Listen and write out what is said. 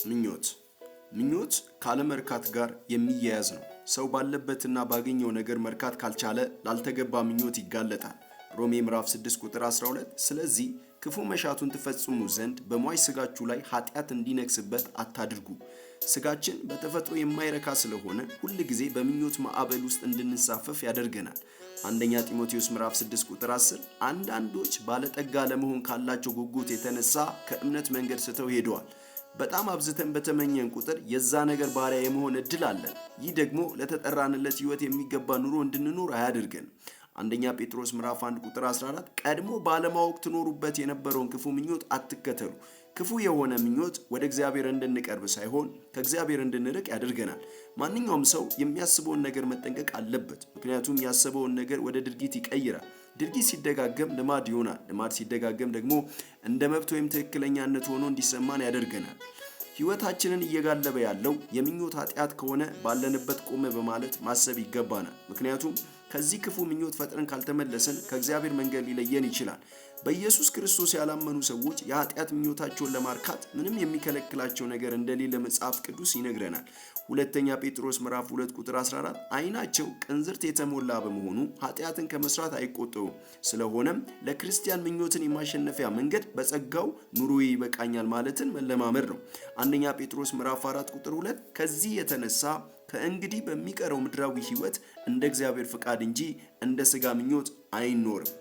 ምኞት። ምኞት ካለመርካት ጋር የሚያያዝ ነው። ሰው ባለበትና ባገኘው ነገር መርካት ካልቻለ ላልተገባ ምኞት ይጋለጣል። ሮሜ ምዕራፍ 6 ቁጥር 12፣ ስለዚህ ክፉ መሻቱን ትፈጽሙ ዘንድ በሟች ሥጋችሁ ላይ ኃጢአት እንዲነግስበት አታድርጉ። ሥጋችን በተፈጥሮ የማይረካ ስለሆነ ሁል ጊዜ በምኞት ማዕበል ውስጥ እንድንሳፈፍ ያደርገናል። አንደኛ ጢሞቴዎስ ምዕራፍ 6 ቁጥር 10፣ አንዳንዶች ባለጠጋ ለመሆን ካላቸው ጉጉት የተነሳ ከእምነት መንገድ ስተው ሄደዋል። በጣም አብዝተን በተመኘን ቁጥር የዛ ነገር ባሪያ የመሆን እድል አለን። ይህ ደግሞ ለተጠራንለት ሕይወት የሚገባ ኑሮ እንድንኖር አያደርገንም። አንደኛ ጴጥሮስ ምዕራፍ 1 ቁጥር 14፣ ቀድሞ ባለማወቅ ትኖሩበት የነበረውን ክፉ ምኞት አትከተሉ። ክፉ የሆነ ምኞት ወደ እግዚአብሔር እንድንቀርብ ሳይሆን ከእግዚአብሔር እንድንርቅ ያደርገናል። ማንኛውም ሰው የሚያስበውን ነገር መጠንቀቅ አለበት። ምክንያቱም ያሰበውን ነገር ወደ ድርጊት ይቀይራል። ድርጊት ሲደጋገም ልማድ ይሆናል። ልማድ ሲደጋገም ደግሞ እንደ መብት ወይም ትክክለኛነት ሆኖ እንዲሰማን ያደርገናል። ሕይወታችንን እየጋለበ ያለው የምኞት ኃጢአት ከሆነ ባለንበት ቆመ በማለት ማሰብ ይገባናል። ምክንያቱም ከዚህ ክፉ ምኞት ፈጥነን ካልተመለስን ከእግዚአብሔር መንገድ ሊለየን ይችላል። በኢየሱስ ክርስቶስ ያላመኑ ሰዎች የኃጢአት ምኞታቸውን ለማርካት ምንም የሚከለክላቸው ነገር እንደሌለ መጽሐፍ ቅዱስ ይነግረናል። ሁለተኛ ጴጥሮስ ምዕራፍ 2 ቁጥር 14፣ ዓይናቸው ቅንዝርት የተሞላ በመሆኑ ኃጢአትን ከመስራት አይቆጠቡም። ስለሆነም ለክርስቲያን ምኞትን የማሸነፊያ መንገድ በጸጋው ኑሮዬ ይበቃኛል ማለትን መለማመድ ነው። አንደኛ ጴጥሮስ ምዕራፍ 4 ቁጥር 2፣ ከዚህ የተነሳ ከእንግዲህ በሚቀረው ምድራዊ ሕይወት እንደ እግዚአብሔር ፍቃድ እንጂ እንደ ሥጋ ምኞት አይኖርም።